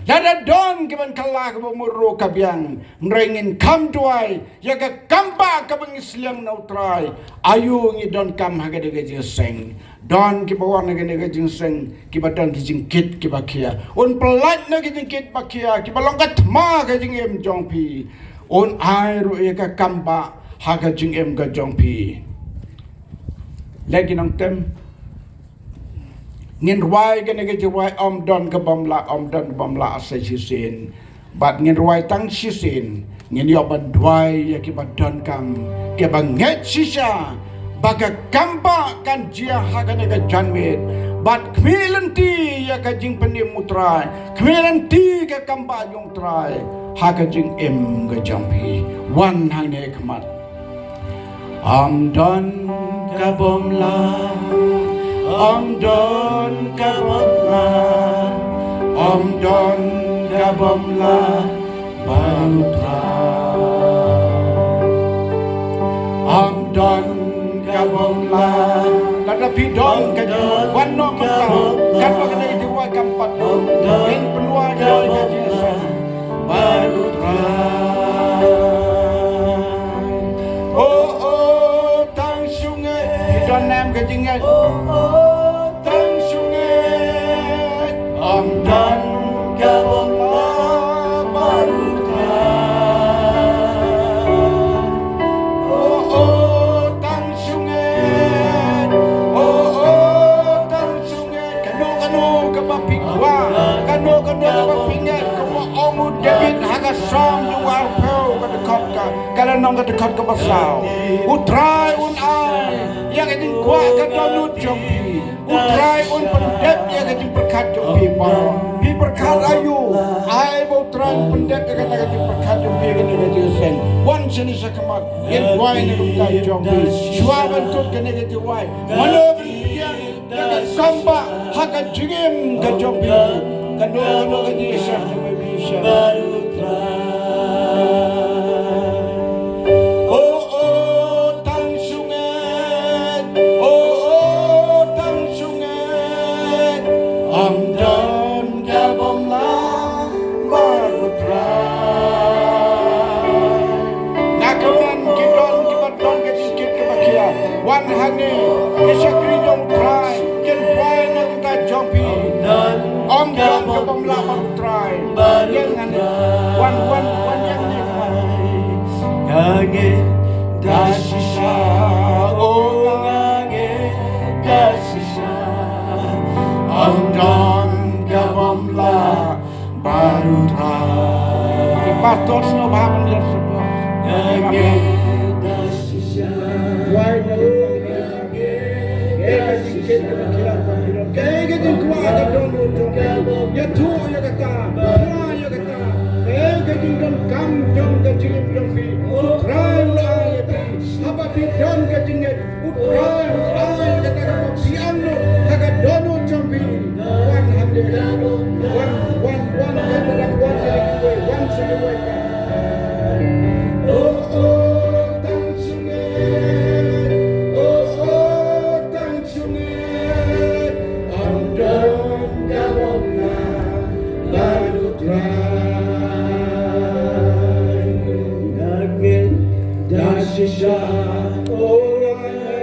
Lada don kiban kylla kaba mur ruh ka biang, hynrei ngin kham duwai ïa ka kam bah kaba ngi sliang na U Trai. Aïu ngi donkam ha kane ka jingïaseng? Don kiba wan ha kane ka jingïaseng kiba don ki jingkit kiba khia. Un pyllait na ki jingkit ba khia kiba long ka thma ka jingim jong phi. Un ai ruh ïa ka kam bah ha ka jingim ka jong phi. Leh ki nongtem, ngin rwai kane ka jingrwai ym don ka bym lah, ym don ka bym lah sa shisien. Bad ngin rwai tang shisien, ngin ïoh ban duwai ïa kiba donkam, kiba ngeit shisha ba ka kam bah kan jia ha kane ka janmiet. Bad khmih lynti ïa ka jingpynim U Trai, khmih lynti ka kam bah jong U Trai ha ka jingim ka jong phi. Wan hangne khmat. Ym don ka bym lah, ym don ka bym lah, ym don ka bym lah bad U Trai. Ym don ka bym lah. Lada phi don ka jingwan noh mynta, katba ka dei ka jingrwai kam pat, ngin pynduwai ka jingïaseng bad U Trai. Oh, oh, tang shu ngeit. Phi don ne em ka jingngeit? Oh, oh, tang shu ngeit. Ym don ka bym lah bad U Trai. Oh, oh, tang shu ngeit. Oh, oh, tang shu ngeit. Kano kano kaba phi kwah, kano kano kaba phi ngeit, kumba ong u David ha ka Salm jong u arphew, ka dkhot ka, ka lynnong, ka dkhot kaba saw. U Trai un ai ïa ka jingkwah ka dohnud jong phi. U Trai un pyndep ïa ka jingpyrkhat jong phi baroh. Phi pyrkhat aïu? Ai ba U Trai un pyndep ïa kata ka jingpyrkhat jong phi ha kane ka jingïaseng. Wan shane shakhmat, ngin duwai na ka bynta jong phi. Shuwa ban kut kane ka jingrwai, mano ban pdiang ïa ka kam bah ha ka jingim ka jong phi? Kano kano ka jingïaseng jong phi, phi ïaseng. Oh, oh, tang shu ngeit. Oh, oh, Pastor sngewbha ban ïa support. Wai na u. Kaei ka jingkit kaba khia ka jingkit. Kaei ka jingkwah ka don u jong phi. Ïathuh ïa kata. Kwah ïa kata. Kaei ka jingdonkam jong ka jingim jong phi. U Trai u la ai ïa phi. Haba phi don ka jingngeit. U Trai u ai kata kaba phi ïoh ha ka dohnud jong phi. Wan hangne. Wan, wan, wan, wan, wan, wan, wan, wan, wan, wan, wan. Oh, oh, tang sngewbha. Oh, oh, tang sngewbha. Ym don kaba ym lah bad U Trai. Nga ngeit da shisha, oh, nga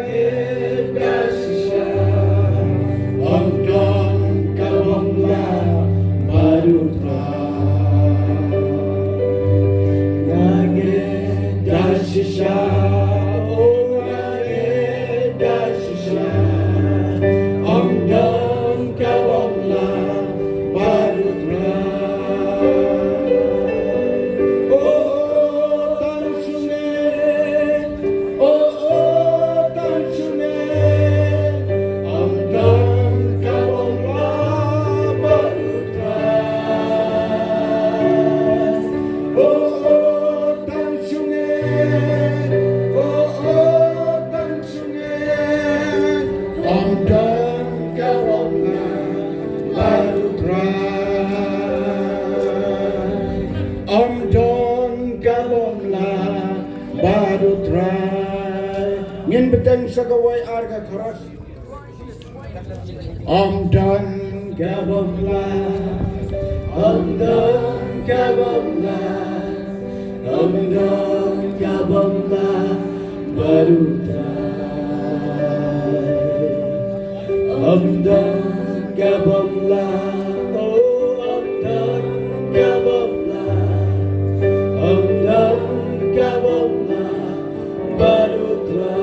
ngeit da shisha. Ym don kaba ym lah bad U Trai. Nga ngeit da shisha, oh, nga ngeit da shisha. Ym don kaba ym lah bad U Trai. Oh, oh, tang sngewbha. Oh, oh, tang sngewbha. Ym don kaba ym lah bad U Trai. Oh, oh, tang sngewbha. Oh, oh, tang sngewbha. Ym don kaba ym lah bad U Trai. Ym don kaba ym lah bad U Trai. Ngin bteng sa kawei ar ka chorus. Ym don kaba ym lah, ym don kaba ym lah, ym don kaba ym lah bad U Trai. Ym don kaba ym lah, oh, ym don kaba ym lah, ym don kaba ym lah bad U Trai.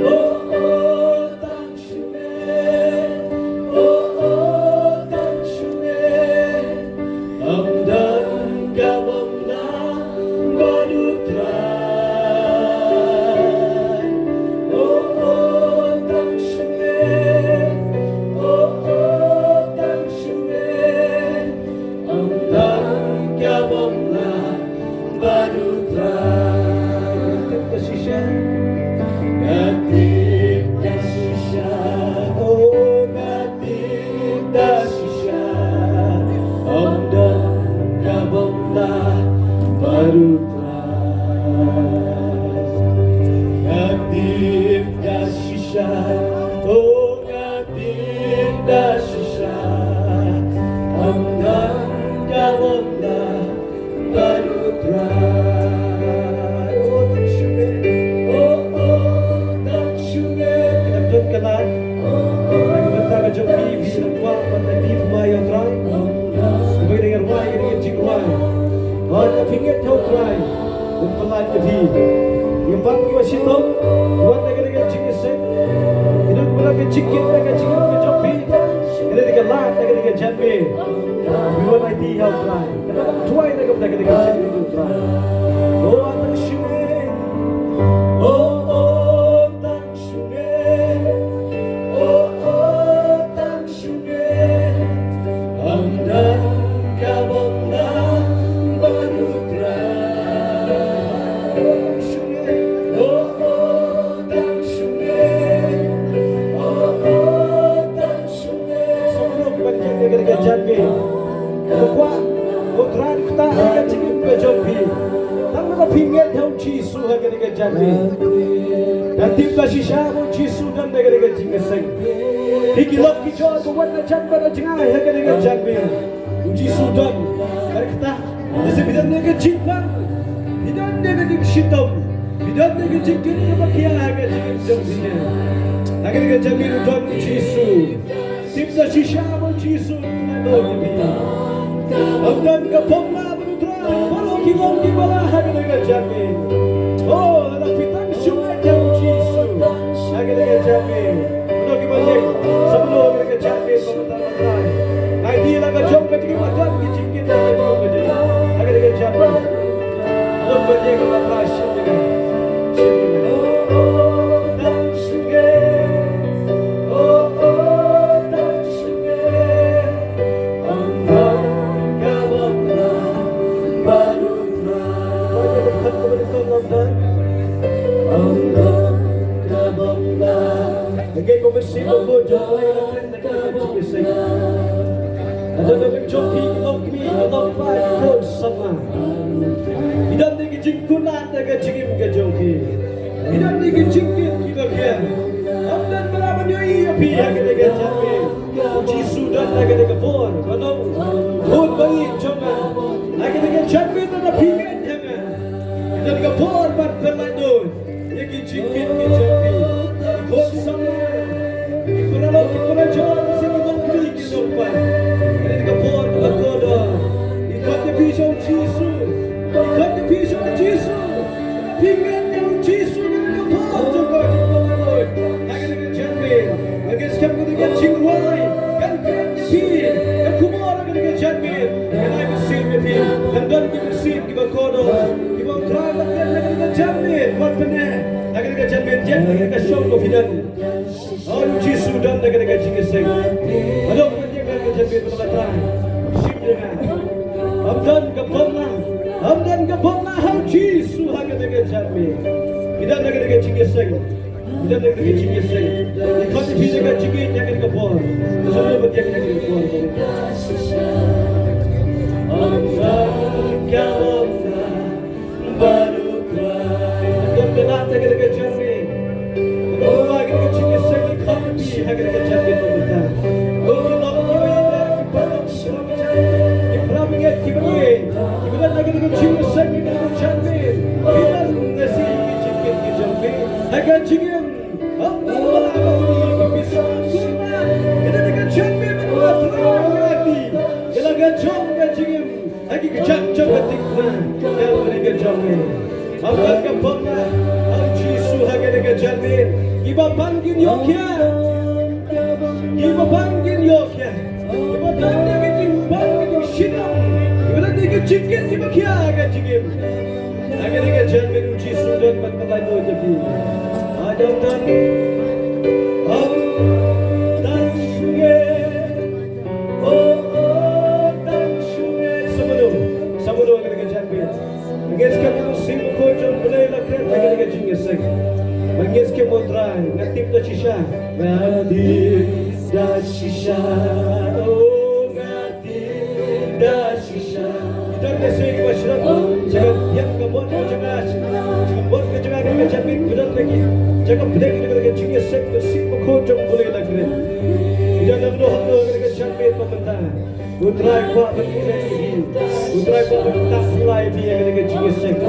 Oh, tang sngewbha. Oh, oh, tang sngewbha. Oh, oh, tang sngewbha. Ym don kaba ym lah bad U Trai. Oh, oh, tang sngewbha. Oh, oh, tang sngewbha. Ym don kaba ym lah bad U Trai. Nga tip da shisha. Nga tip da shisha. Oh, nga tip da shisha. Ym don kaba ym lah bad U Trai. Nga tip da shisha. Oh, nga tip da shisha. Ym don kaba ym lah bad U Trai. Oh, tang sngewbha. Oh, oh, tang sngewbha. Ki nang don ka lad. Na ka bynta ka jong phi, phi nang kwah ban leit pynmih ïa U Trai. Kaba ngi nang rwai, ka dei ka jingrwai. Hooid, lada phi ngeit ha U Trai, un pynlait ïa phi. Ïa phi kiba shitom, wan da kane ka jingïaseng. Ïa phi kiba la ka jingkit da ka jingim ka jong phi, ka dei ka lad da kane ka janmiet. Phi wan aiti ha U Trai. Kata ka duwai na ka bynta kane ka jingim U Trai. Oh, tang sngewbha. Oh, oh, tang sngewbha. Oh, oh, tang sngewbha. Ym don kaba ym lah bad U Trai. Oh, oh, tang sngewbha. Oh, oh, tang sngewbha. Sa kano kaba ïeng ha kane ka janmiet, kaba kwah U Trai un ktah ïa ka jingim ka jong phi. Tang ba phi ngeit ha U Jisu ha kane ka janmiet. Nga tip da shisha ba U Jisu don ha kane ka jingïaseng. Phi ki lok ki jor ba wan na jan bad na jngai ha kane ka janmiet, U Jisu don ban ktah. Lada phi don ha ka jingpang, phi don ha ka jingshitom, phi don ha ka jingkit kaba khia ha ka jingim jong phi, ha kane ka janmiet u don U Jisu. Tip da shisha ba U Jisu u don ïa phi. Ym don kaba ym lah bad U Trai. Baroh ki long kiba lah ha kane ka janmiet. Oh, lada phi tang shu ngeit ïa U Jisu ha kane ka janmiet. Baroh kiba ïeng, sa baroh ha kane ka janmiet, ba mynta U Trai. Ngi ïohi la ka jong ka jingim, la don ki jingkit. Sngewbha jong phi la kren na ka jingïaseng. Lada ka jong phi ki long kmie, ki long kpa, ki khun samla, phi don da ka jingkular na ka jingim ka jong phi. Phi don da ka jingkit kiba khia. Ym don ba lah ban ïohi ïa phi ha kane ka janmiet. U Jisu don da kane ka por ban long khun ba ïeit jong nga. Ha kane ka janmiet lada phi ngeit ïa nga, phi don ka por ban pynlait lut ïa ki jingkit ki jong phi. Ki khun samla, ki paralok, ki parajor, ki nongkmie, ki nongkpa, kane ka por kaba kordor. Ngi khot ïa phi sha u Jisu. Ngi khot ïa phi sha u Jisu. Phi ngeit ïa u Jisu, kane ka por jong ka jingpynlait lut. Ha kane ka janmiet, ha kane ka janmiet, kan kren ïa phi, kan khubor ha kane ka janmiet. Kan ai mynsiem ïa phi. Kan don ki mynsiem kiba kordor, kiba U Trai u la kren ha kane ka janmiet. Wat pyneh ha kane ka janmiet, ïa kane ka shong ko phi don. O u Jisu don ha kane ka jingïaseng. Haduh mynta ha kane ka janmiet, ko Trai, shim ïa nga. Ym don ka bym lah, ym don ka bym lah ha u Jisu ha kane ka janmiet. Phi don ha kane ka jingïaseng. Phi don ha kane ka jingïaseng. Ngi khot ïa phi da ka jingïeit ha kane ka por. Sa shu ban ïa kane ka por. Ym don ka bym lah. Bad U Trai. Don ka lad ha kane ka janmiet. Don ka lad ha kane ka jingïaseng, ngi khot ïa phi ha kane ka janmiet mynta. Don ki lok kiba ïeit, ki paralok, ki parabangeit, ki parabangeit kiba ïeit, kiba don ha kane ka jingïaseng, ha kane ka janmiet. Phi don ha ki jingkit ki jong phi ha ka jingim. Ym don ba lah ban ïohi ïa phi. Phi sngewsih. Kane ka janmiet mynta, Trai, ïa phi, ïa la ka jong ka jingim. Ha ki kjat jong ka thikna, ïa kane ka janmiet. Ym don ka bym lah ha u Jisu ha kane ka janmiet. Kiba pang kin ïoh khia. Kiba pang kin ïoh khia. Kiba don da ka jingpang, ka jingshitom. Kiba don da ka jingkit kiba khia ha ka jingim. Ha kane ka janmiet u Jisu don ban pynlait lut ïa phi. Haduh don. Ym don shuh. Oh, oh, tang shuh. Sa mano, sa mano ha kane ka janmiet. Ngi skhem ïa u Mynsiem Bakhuid jong U Blei la kren ha kane ka jingïaseng. Ngi skhem, ko Trai, nga tip da shisha. Nga tip da shisha. Oh, nga tip da shisha. Ki don lehse kiba shlur sha ka biang ka bor ka jong nga, sha ka bor ka jong nga ha kane ka janmiet. Ki don lehse ki jaka pdeng ha kane ka jingïaseng, ka Mynsiem Bakhuid jong U Blei la kren. Ki don lehse ha kane ka janmiet ba mynta. U Trai kwah ban kren ïa phi. U Trai kwah ban tap ïa phi ha kane ka jingïaseng,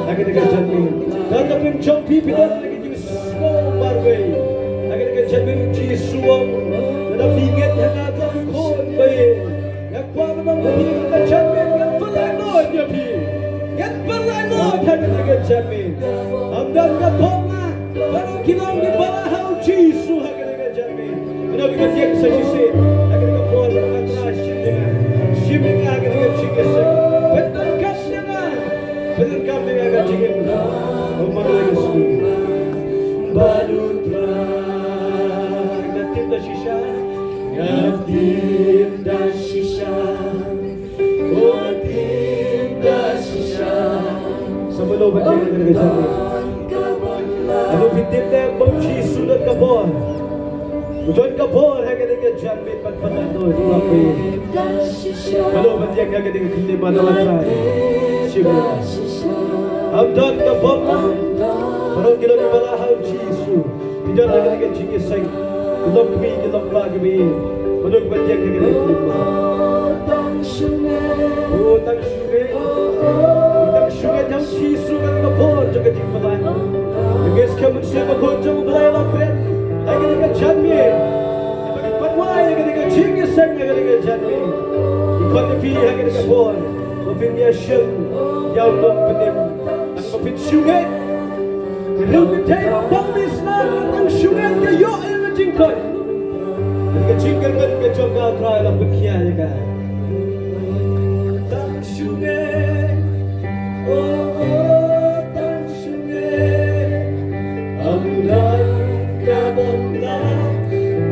ha kane ka janmiet. Lada phi jong phi phi don ha ka jingsngew marwei ha kane ka janmiet, u Jisu u ong, lada phi ngeit ha nga, ong, khun ba ïeit, nga kwah ban ong ïa phi ha kane ka janmiet, ngan pynlait lut ïa phi. Ngan pynlait lut ha kane ka janmiet. Ym don ka bym lah. Baroh ki long kiba lah ha u Jisu ha kane ka janmiet. Kano kiba ïeng sa shisien ha kane ka por, kane ka trai, shim ïa nga. Shim ïa nga ha kane ka jingïaseng. Pyndonkam ïa nga. Pyndonkam ïa nga ha ka jingim. Oh, ma nga la ka sngi. Bad U Trai, nga tip da shisha. Nga tip da shisha. Sa mano ba ïeng ha kane ka janmiet? Hato phi tip ne em ba u Jisu u don ka bor? U don ka bor ha kane ka janmiet ban pynlait lut ïa phi. Mano ba ïeng ha kane ka janmiet, mano ba ïeng? Shim ïa nga. Ym don ka bym lah. Baroh ki long kiba lah ha u Jisu. Phi don ha kane ka jingïaseng. Ki long kmie, ki long kpa kiba ïeit. Mano ba ïeng ha kane ka jingïaseng? O tang shuh. O tang shuh ïa u Jisu ha kane ka por jong ka jingpynlait. Ngi skhem Mynsiem Bakhuid jong U Blei la kren ha kane ka janmiet. Ba kin pynwai ha kane ka jingïaseng, ha kane ka janmiet. Ngi khot ïa phi ha kane ka por ba phin ïashem ïa u nongpynim. Ba phin shu ngeit. Ruh ki thei ba pang mih snar, ngan shu ngeit, ka ïoh ïa ka jingkoit. Ka jingkyrmen ka jong ka, Trai, la pynkhia ïa ka. Tang shu ngeit. Oh, oh, tang shu ngeit. Ym don ka bym lah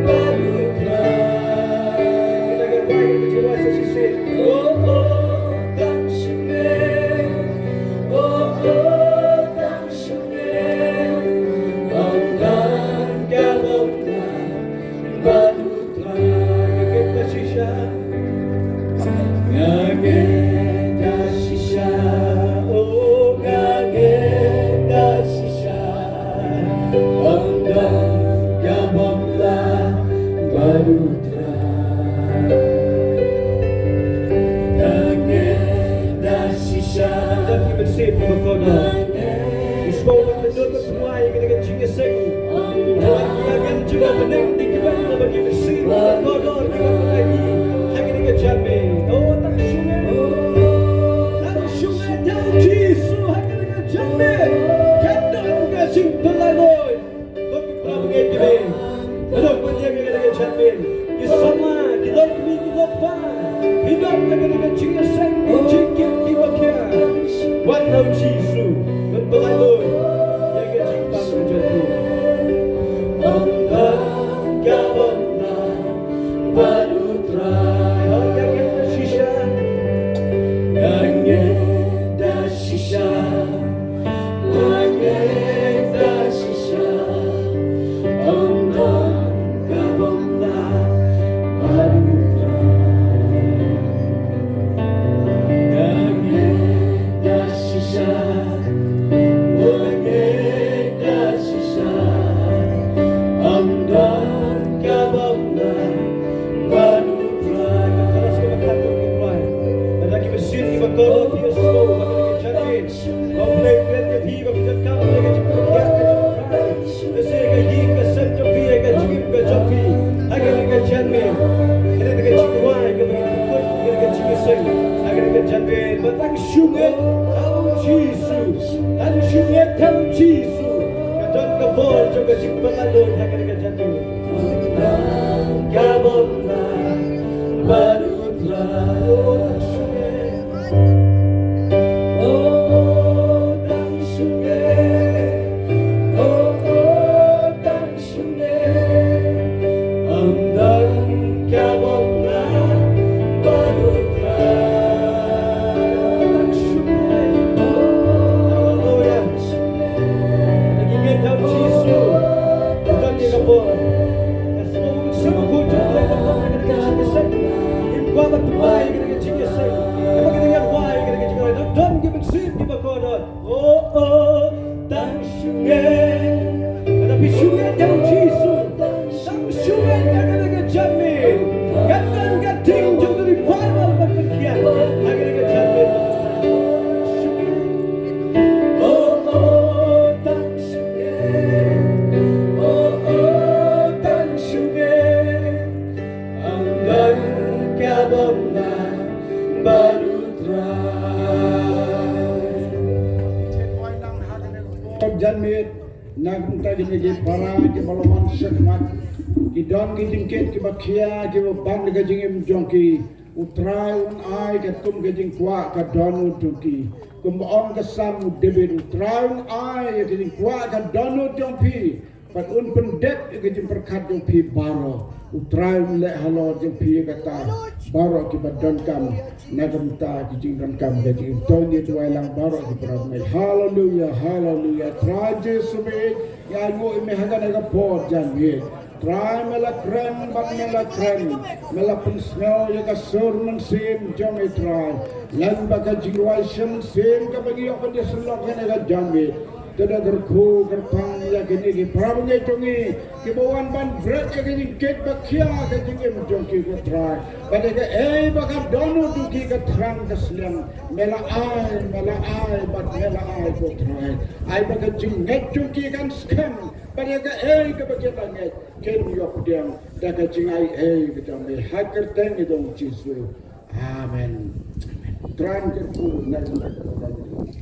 bad U Trai. Kita ka Trai ka jingwai sa shisien. Oh, oh, tang shu ngeit. Oh, oh, tang shu ngeit. Ym don ka bym lah Sip ba kordor. Ïa sngewbha ban ïa ka jingïaseng. Ba ïa ka jingïaseng ba ki mynsiem ba kordor ki wan ban ïa ha kane ka janmiet. O tang shuh eh. Tang shuh eh ïa u Jisu ha kane ka janmiet. Ka don ka jingpynlait. Ko ki para bangeit kiba, ka don ban ïa ka kane ka janmiet. Ki samla, ki don kmie, ki don kpa, ki don ha kane ka jingïaseng, ki jingkit kiba khia. Wan ha u Jisu ban pynlait ïa ka jingpang ka jong ki. Ong ka ka bym lah bad U Trai. Ong ka ka shisha, ka ngeit da shisha. Lada ki mynsiem kiba kordor ki ïohsngew ba kane ka janmiet, ba U Blei u kren ïa phi, ba phi donkam ïa ka jingpyrkhat ka jong U Trai. Lehse ka ïing ka sem jong phi, ka jingim ka jong phi, ha kane ka janmiet. Kane ka jingrwai kaba ngi kut, kane ka jingïaseng ha kane ka janmiet. Ba tang shu ngeit ha u Jisu, tang shu ngeit ha u Jisu, ka don ka bor jong ka jingpynlait ha kane ka janmiet. Ka bor bad U Trai. Don ki mynsiem kiba kordor. Oh, oh, tang shu ngeit. Lada phi shu ngeit ïa u Jisu, tang shu ngeit ïa kane ka janmiet. Ka don ka ding jong ka revival ban pynkhiah ha kane ka janmiet. Oh, oh, tang shu ngeit. Oh, oh, tang shu ngeit. Ym don ka bym lah bad U Trai. Janmiet, na ka bynta kine ki para kiba la wan shakhmat, ki don ki jingkit kiba khia kiba ban ka jingim jong ki. U Trai un ai katkum ka jingkwah ka dohnud jong ki. Kumba ong ka Salm u David, U Trai un ai ka jingkwah ka dohnud jong phi. Bad un pyndep ïa ka jingpyrkhat jong phi baroh. U Trai un leh halor jong phi ïa kata baroh kiba donkam na ka bynta ki jingdonkam ka jingim. To ngin duwai lang baroh ki para bangeit. Haleluya, haleluya. Trai Jisu, me, ngi ainguh ïa me ha kane ka por janmiet. Trai, me la kren bad me la kren. Me la pynsngew ïa ka sur mynsiem jong me, Trai. Lem bad ka jingrwai mynsiem kaba ngi ïoh ban ïaseng ha kane ka janmiet. Te da kyrkhu kyrpang ïa kine ki para bangeit jong ngi kiba wan ban bret ïa ka jingkit ba khia ka jingim jong ki, ko Trai. Bad ïa kaei ba ka dohnud jong ki ka thrang ka sliang, me la ai, me la ai, bad me la ai, ko Trai. Ai ba ka jingngeit jong ki kan skhem bad ïa kaei kaba ki la ngeit kin ïoh pdiang da ka jingai ei ka jong me, ha ka kyrteng ka jong u Jisu. Amen. Trai kyrkhu na ka bynta ka